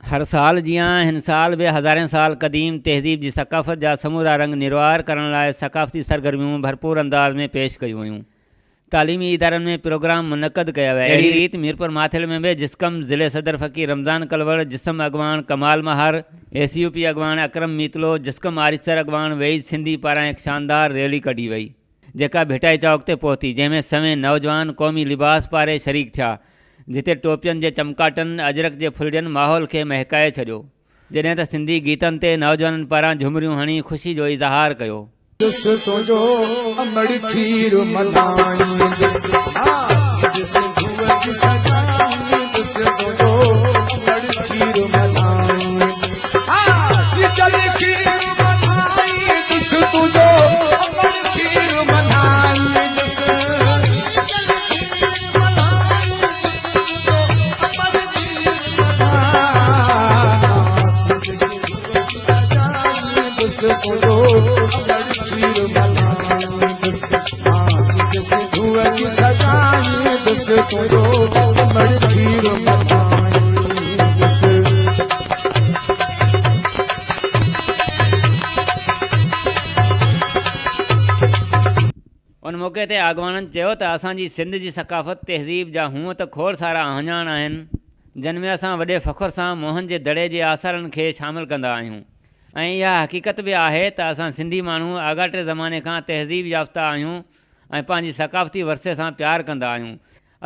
هر سال جيان هن سال به هزارين سال قديم تهذيب جي ثقافت جا سمورا رنگ نروار ڪرڻ لاء ثقافتي سرگرميون ڀرپور انداز ۾ پيش ڪيون ويون. تعليمي ادارن ۾ پروگرام منعقد ڪيا ويا. اهڙي ريت ميرپور ماٿيلي ۾ به جسقم ضلعي صدر فقير رمضان ڪلوڙ، جسم اڳواڻ ڪمال مهر، ايس يو پي اڳواڻ اڪرم ميتلو، جسقم آريسر اڳواڻ وحيد سنڌي پاران هڪ شاندار ريلي ڪڍي وئي. جيڪا ڀٽائي چوڪ تي پهتي، جنهن ۾ سوين نوجوان قومي لباس پاري شريڪ ٿيا، جتي ٽوپين جي چمڪاٽن، اجرڪ جي ڦلڙين ماحول کي مهڪائي ڇڏيو، جڏهن ته سنڌي گيتن تي نوجوانن پاران جهمريون هڻي خوشي جو اظهار ڪيو. ڏس تنهنجو امڙ کير ملائيندس ڏس سنڌوء جي سجائيندس تنهنجو امڙ کير ملائيندس سچل کير ملائيندس تنهنجو امڙ کير ملائيندس سچل کير ملائيندس تنهنجو امڙ کير ملائيندس تنهنجو امڙ کير ملائيندس سنڌوء جي سجائيندس تنهنجو امڙ کير ملائيندس. ان موقعي تي اڳواڻن چيو ته اسان جي سنڌ جي ثقافت تهذيب جا هونء ته کوڙ سارا اهڃاڻ آهن جن ۾ اسان وڏي فخر سان موهن جي دڙي جي آثارن کي شامل ڪندا آهيون ۽ اها حقيقت به آهي ته اسان سنڌي ماڻهو آڳاٽي زماني کان تهذيب يافته آهيون ۽ پنهنجي ثقافتي ورثي سان پيار ڪندا آهيون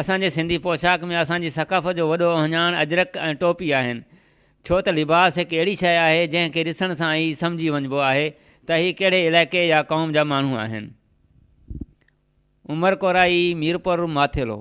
اسان جي سنڌي پوشاڪ ۾ اسان جي ثقافت جو وڏو اهڃاڻ اجرڪ ۽ ٽوپي آهن ڇو ته لباس هڪ اهڙي شيء آهي جنهن کي ڏسڻ سان ئي سمجهي وڃبو آهي ته هي ڪهڙي علائقي يا قوم جا ماڻهو آهن. عمر ڪورائي، ميرپور ماٿيلو.